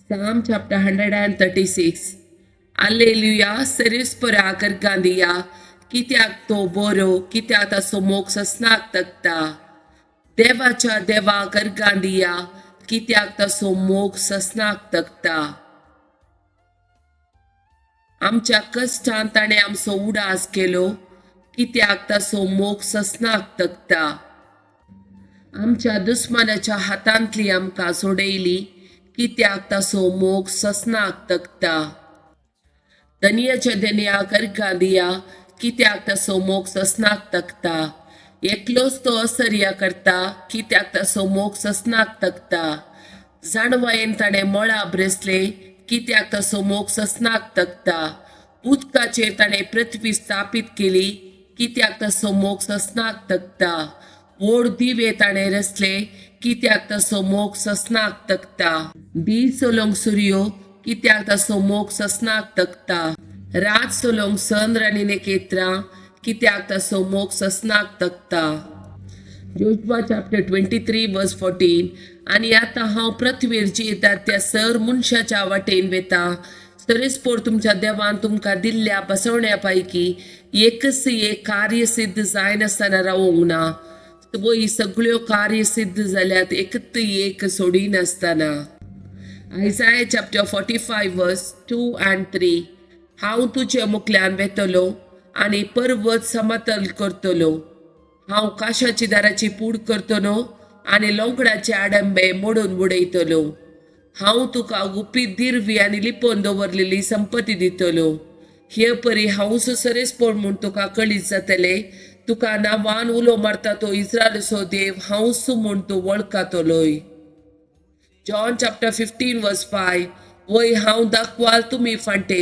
Psalm chapter 136. Alleluia, सेरेस्परा करगांदिया, कित्याक तो बरो, कित्याक ताचो मोग ससनाक तगता. देवाच्या देवा करगांदिया, कित्याक ताचो मोग ससनाक तगता. आमच्या कश्टान ताणें आमचो उडास केलो, कित्याक ताचो मोग ससनाक तगता. आमच्या दुस्मानाच्या हातांतली आमकां सोडयली, कित्याक ताचो मोग ससनाक तगता. धनयाच्या धनया करगांदिया, कित्याक ताचो मोग ससनाक तगता. एकलोच तो असर्या करता, कित्याक ताचो मोग ससनाक तगता. जाणवायेन ताणें मळां ब्रेसले, कित्याक ताचो मोग ससनाक तगता. उदकाचेर ताणें पृथ्वी स्थापीत केली, कित्याक ताचो मोग ससनाक तगता. व्हड दिवे ताणें रचले, कित्याक ताचो मोग ससनाक तगता. दीस चलोवंक सुर्यो, कित्याक ताचो मोग ससनाक तगता. रात चलोवंक चंद्र आनी नखेत्रां, कित्याक ताचो मोग ससनाक तगता. Joshua chapter 23 verse 14. आनी आतां हांव पृथ्वीर जियेतात त्या सर मनशाच्या वाटेन वेता. सरेस्पोर तुमच्या देवान तुमकां दिल्ल्या बसवण्या पैकी एकच एक कार्य सिद्ध जायनासतना रावूंक ना. वय सगळ्यो कार्य सिद्ध जाल्यात, एकत एक सोडिनासतना. Isaiah chapter 45 verse 2 and 3. हांव तुजे मुखल्यान वेतलो आनी पर्वत समतल करतलो. हांव काशाची दाराची पूड करतलो आनी लोंकडाचे आडंबे मोडून उडयतलो. हांव तुका गुपीत दिरवी आनी लिपोवन दवरलेली संपत्ती दितलो. हे परी हांवूच सरेस्पोर म्हूण तुका कळीत जातलें. तुका नांवान उलो मारता तो इस्रायलाचो देव हांवूच म्हूण तूं वळखतलोय. John chapter 15 verse 5. वय हांव दाखवाल तुमी फांटे,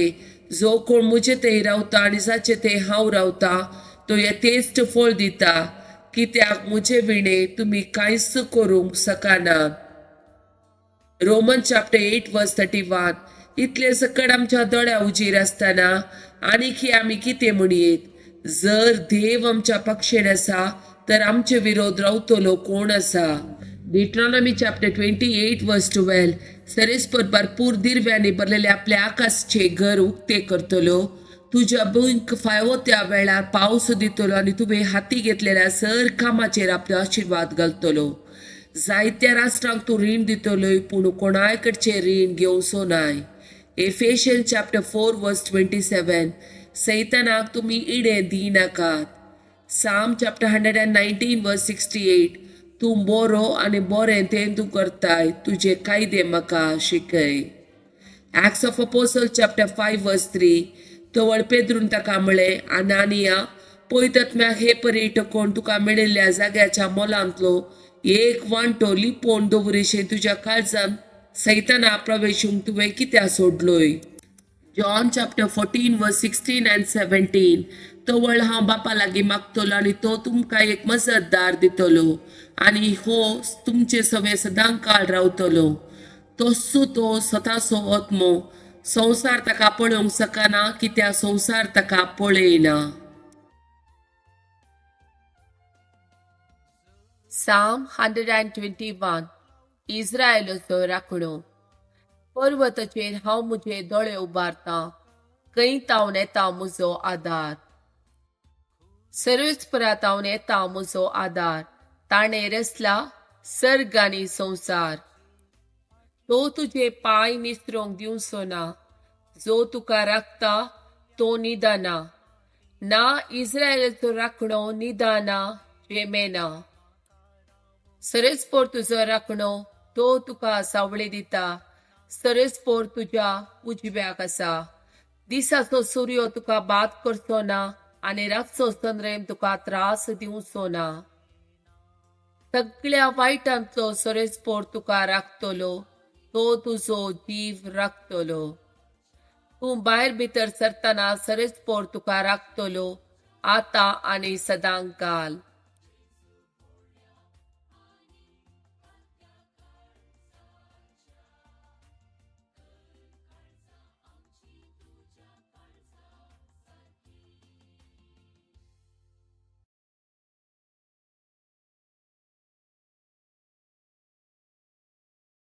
जो कोण म्हजे थंय रावता आनी जाचे थंय हांव रावता तो यथेश्ट फळ दिता, कित्याक म्हजे विणे तुमी कांयच करूंक शकना. Roman chapter 8 verse 31. इतले सकट आमच्या दोळ्या उजीर आसतना आणखी आमी कितें म्हणयेत? जर देव आमच्या पक्षेन आसा तर आमचे विरोध रावतलो कोण आसा? Deuteronomy chapter 28 verse 12. सरेस्पर भरपूर दिरव्यांनी भरलेले आपल्या आकाशचे घर उक्ते करतलो. तुज्या भुंयक फावो त्या वेळार पावस दितलो आनी तुवें हाती घेतलेल्या सर कामाचेर आपलो आशिर्वाद घालतलो. जायत्या राष्ट्रांक तूं रीण दितलोय, पूण कोणाय कडचें रीण घेवचो नाय. Ephesian chapter 4 verse 27. सैतानाक तुमी इडे दिनाकात. Psalm chapter 119 verse 68. तूं बरो आनी बरें तें तूं करताय, तुजे कायदे म्हाका शिकय. Acts of Apostle chapter 5 verse 3. तवळ पेद्रून ताका म्हळें, अनानिया, पवित्र आत्म्याक हे परी टकोवन तुका मेळिल्ल्या जाग्याच्या मोलांतलो एक वांटो लिपोवन दवरिशें तुज्या काळजान सैताना प्रवेशूंक तुवें कित्याक सोडलोय? John chapter 14 verse 16 and 17. तवळ हांव बापा लागीं मागतलो आनी तो तुमकां एक मजतदार दितलो आनी हो तुमचे सवे सदां काळ रावतलो. तोच तो सताचो आत्मो. संवसार ताका पळोवंक शकना, कित्याक संवसार ताका पळयना. Psalm 121. इस्रायलाचो राखणो. पर्वताचेर हांव म्हजे दोळे उबारतां, खंय तावन येता म्हजो आदार? सर्वेस्परा तावन येता म्हजो आदार, ताणें रचला सर्ग आनी संवसार. तो तुजे पांय निसरोंक दिवचो ना, जो तुका राखता तो निदाना ना. इस्रायलाचो राखणो निदाना जेमेना. सरेस्पोर तुजो राखणो, तो तुका सावळी दिता. सरेस्पोर तुज्या उजव्याक आसा. दिसाचो सूर्य तुका बाद करचो ना आनी रातचो चंद्रेम तुका त्रास दिवचो ना. सगळ्या वायटांतलो सरेस्पोर तुका राखतलो, तो तुजो जीव राखतलो. तूं भायर भितर सरतना सरेस्पोर तुका राखतलो, आतां आनी सदांकाल.